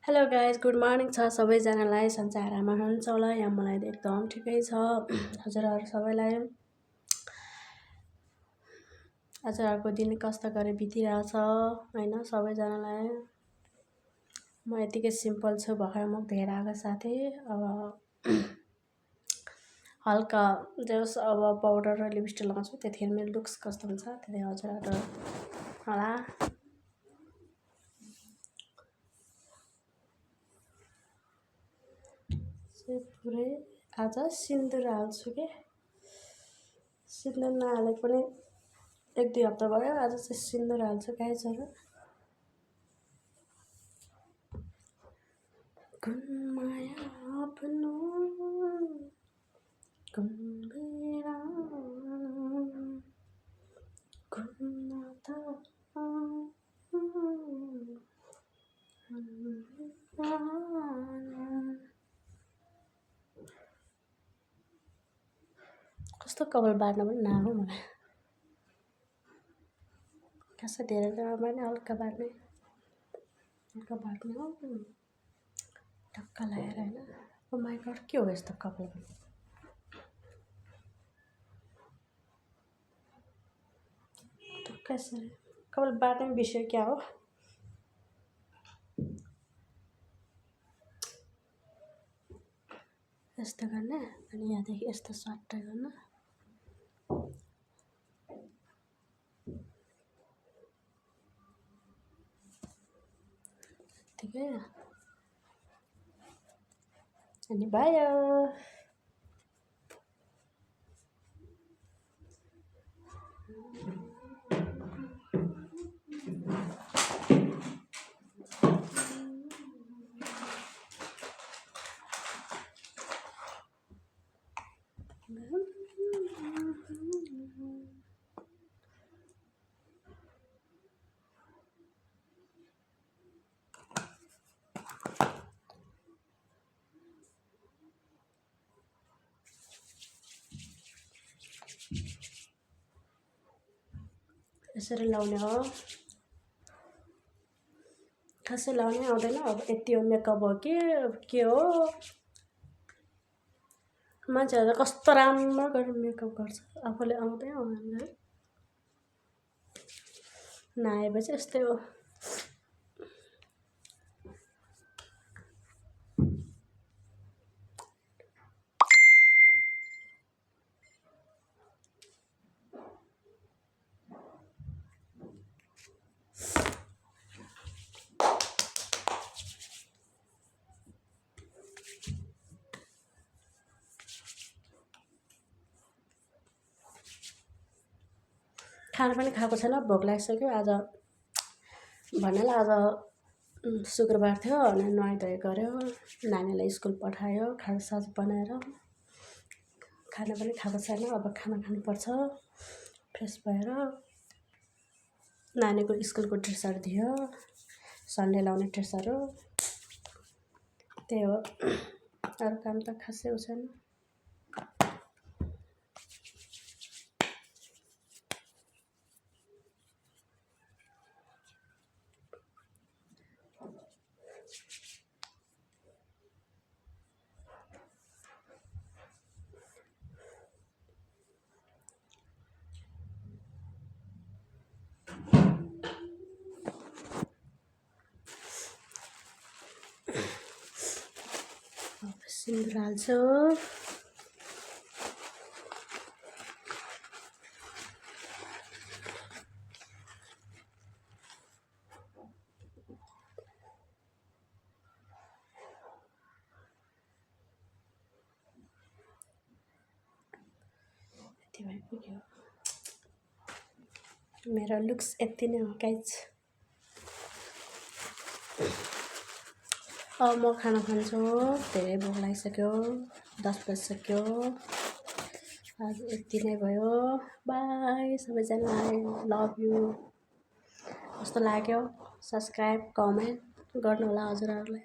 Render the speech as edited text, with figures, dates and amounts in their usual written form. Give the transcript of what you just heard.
hello guys good morning छ सबैजनालाई सन्चै आराममा हुनुहुन्छ होला यहाँ मलाई एकदम ठिकै छ हजुरहरू सबैलाई हजुरहरूको दिन कस्तो गरी बितिरहेछ हैन सबैजनालाई म यतिकै सिम्पल छु भर्खर मुख धोएर आएको साथै अब हल्का जस अब पाउडर र लिपस्टिक लगाउँछु त्यतिखेर मेरो लुक्स कस्तो हुन्छ त्यही हजुरहरू होला पुरै आज सिन्दुर हाल्छु के सिन्दुर नहाले पनि एक दुई हप्ता भयो आज चाहिँ सिन्दुर हाल्छु गाइजहरु कुन माया आफ्नो कुन बेरा कुन नाता कस्तो कपाल बार्न पनि नाम हो मलाई कसै धेरै नबार्ने हल्का बार्ने हो टक्क लगाएर हैन ओ माय गॉड के हो यस्तो कपाल कसरी कपाल बार्ने विषय क्या हो यस्तो गर्ने अनि यहाँदेखि यस्तो सट्ट गर्न ठिकै अनि भयो यसरी लाउने हो खासै लाउने आउँदैन अब यति हो मेकअप हो के हो मान्छेहरु कस्तो राम्रो गरेर मेकअप गर्छ आफूले आउँदै आउँदैन नआएपछि यस्तै हो खाना पनि खाएको छैन भोक लागिसक्यो आज भन्नाले आज शुक्रबार थियो अनि नुहाइधुवाइ गर्यो नानीलाई स्कुल पठायो खाजासाज बनाएर खाना पनि खाएको छैन अब खाना खानुपर्छ फ्रेस भएर नानीको स्कुलको ड्रेसहरू दियो सन्डे लाउने ड्रेसहरू त्यही हो अरू काम त खासै छैन सिन्दुर हाल्छु मेरो लुक्स यति नै हो गाइज अब म खाना खान्छु धेरै भोक लागिसक्यो 10 बजिसक्यो आज यति नै भयो बाई सबैजनालाई लभ यु कस्तो लाग्यो सब्स्क्राइब कमेन्ट गर्नु होला हजुरहरुले